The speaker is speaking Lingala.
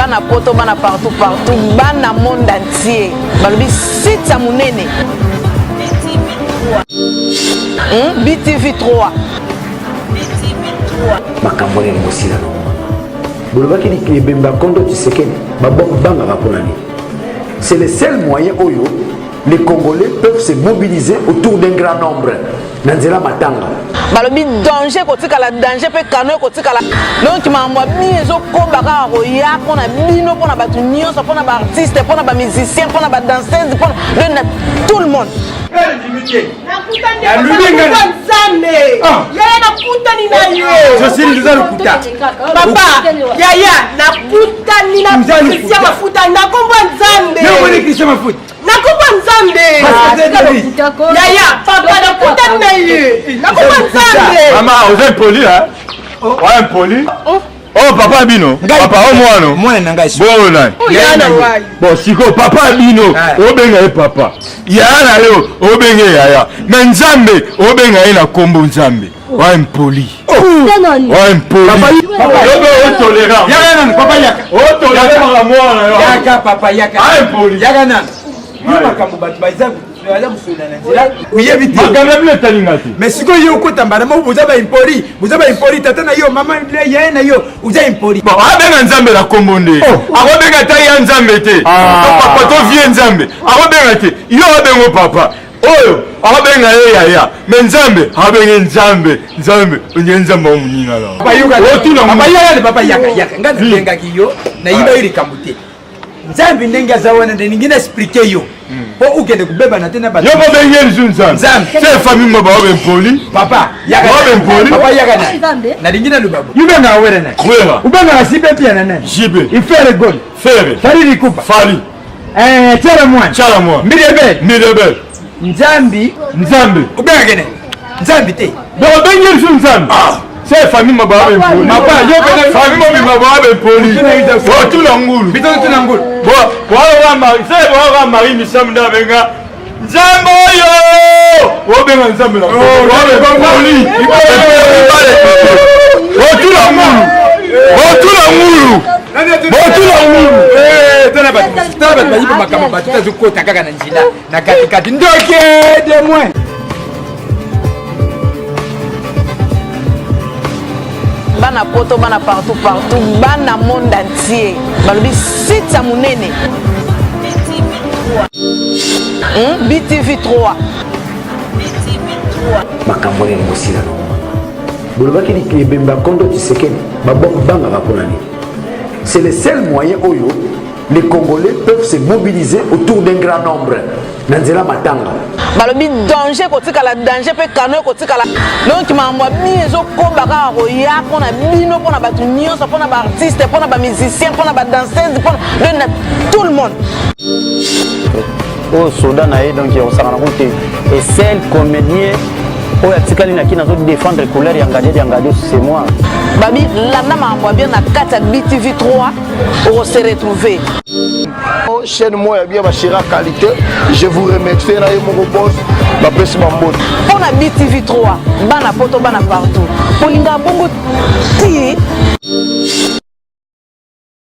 Bana poto bana partout partout bana monde entier balobi site ya munene BTV 3 BTV 3 Makambo nini bosila na mama bolobaki ebembe ya kondo Tshisekedi babangaka mpona nini? C'est le seul moyen oyo les Congolais peuvent se mobiliser autour d'un grand nombre na nzela matanga. Balobi danger kotikala danger mpe kano ekotikala donc makambo ya bino ezokoba kaka koya mpo na bino mpo na bato nyonso mpo na baartiste mpo na bamusicien mpo na badanseuse mpo na na tout le monde. Nzambe yaya nakutani na ye papa yaya nakutani na Christian Mafuta na kombo Nzambe nakomba Nzambe yaya papa nakutani na ye nakomba Nzambe. Mama oza impoli hein? Oza impoli. Oh papa bino, papa o mwana. Mwana na ngai. Bongo nani? Bon siko papa bino obenga ye papa. Yaya na yo obenga ye yaya. Mais Nzambe obenga ye na kombo Nzambe. Oza impoli. Oza impoli. Yobe o tolérant. Yaka nanu papa yaka. O tolérant mwana yo. Yaka papa yaka. Oza impoli. Yaka nanu. Yo makambo bato baza baza kosolola na nzela oyebi te. Makambo ya bino etali nga te. Mais sikoyo yo okota mbala moko boza ba impoli, boza ba impoli tata na yo, mama yaya na yo, oza impoli. Bon, abenga Nzambe na kombo nde. Akobenga ata ya Nzambe te. To papa to vie Nzambe. Akobenga te. Yo abengo papa. Oyo akobenga ye yaya. Mais Nzambe abenge Nzambe, Nzambe, onye Nzambe wa moninga na. Papa yoka. Otuna Papa yaka papa yaka yaka. Nga nabengaki yo, nayiba yo likambo te. Nzambe ndenge aza wana nde ningi na expliquer yo mpo okende kobebana te na bato. Yo bobengi ye lisusu Nzambe. Nzambe. C'est famille mo baobe impoli. Papa yaka. Baobe impoli. Papa yaka na. Nalingi naloba bo. Ubengaka wera nani? Wera. Ubengaka JB Mpiana nani? JB. Ifere Gol. Fere. Fally Likupa. Fally. Eh, Tshala Mwana. Tshala Mwana. Mbilia Bel. Mbilia Bel. Nzambi. Nzambe. Ubengaka nani? Nzambi te. Donc obengi ye lisusu Nzambe. C'est famille ma baobe impoli. Papa, yo pena famille mo bima baobe impoli. Otula ngulu. Bito tuna ngulu. Bo, bo wa Marie, c'est bo wa Marie Misamu nda benga. Nzambe oyo! Obenga Nzambe na baobe impoli. Otula ngulu. Otula ngulu. Botula ngulu. Tala bato, tala bato bayiba makambo bato tazokota kaka na nzela na katikati ndoki de moins. Bana poto bana partout partout bana monde entier balobi site ya munene BTV 3 Makambo nini bosila na mama bolobaki ebembe ya kondo Tshisekedi babangaka mpona nini? C'est le seul moyen oyo les Congolais peuvent se mobiliser autour d'un grand nombre na nzela matanga. Balobi danger kotikala danger mpe kano ekotikala donc makambo ya bino ezokoba kaka koya mpo na bino mpo na bato nyonso mpo na baartiste mpo na bamusicien mpo na badanseuse mpo na na tout le monde. Oyo soda na ye donc osakana ko te et seul comédien oyo atikali na kina azo défendre couleur ya Ngadia ya Ngadio, c'est moi. Babi landa makambo ya bien na kati ya BTV 3 oko se retrouver. Chaîne moi ya bien ba chéra qualité, je vous remercie na ye moko boss bapesi bambote. Mpo na BTV 3 bana poto bana partout kolinga bongo ti.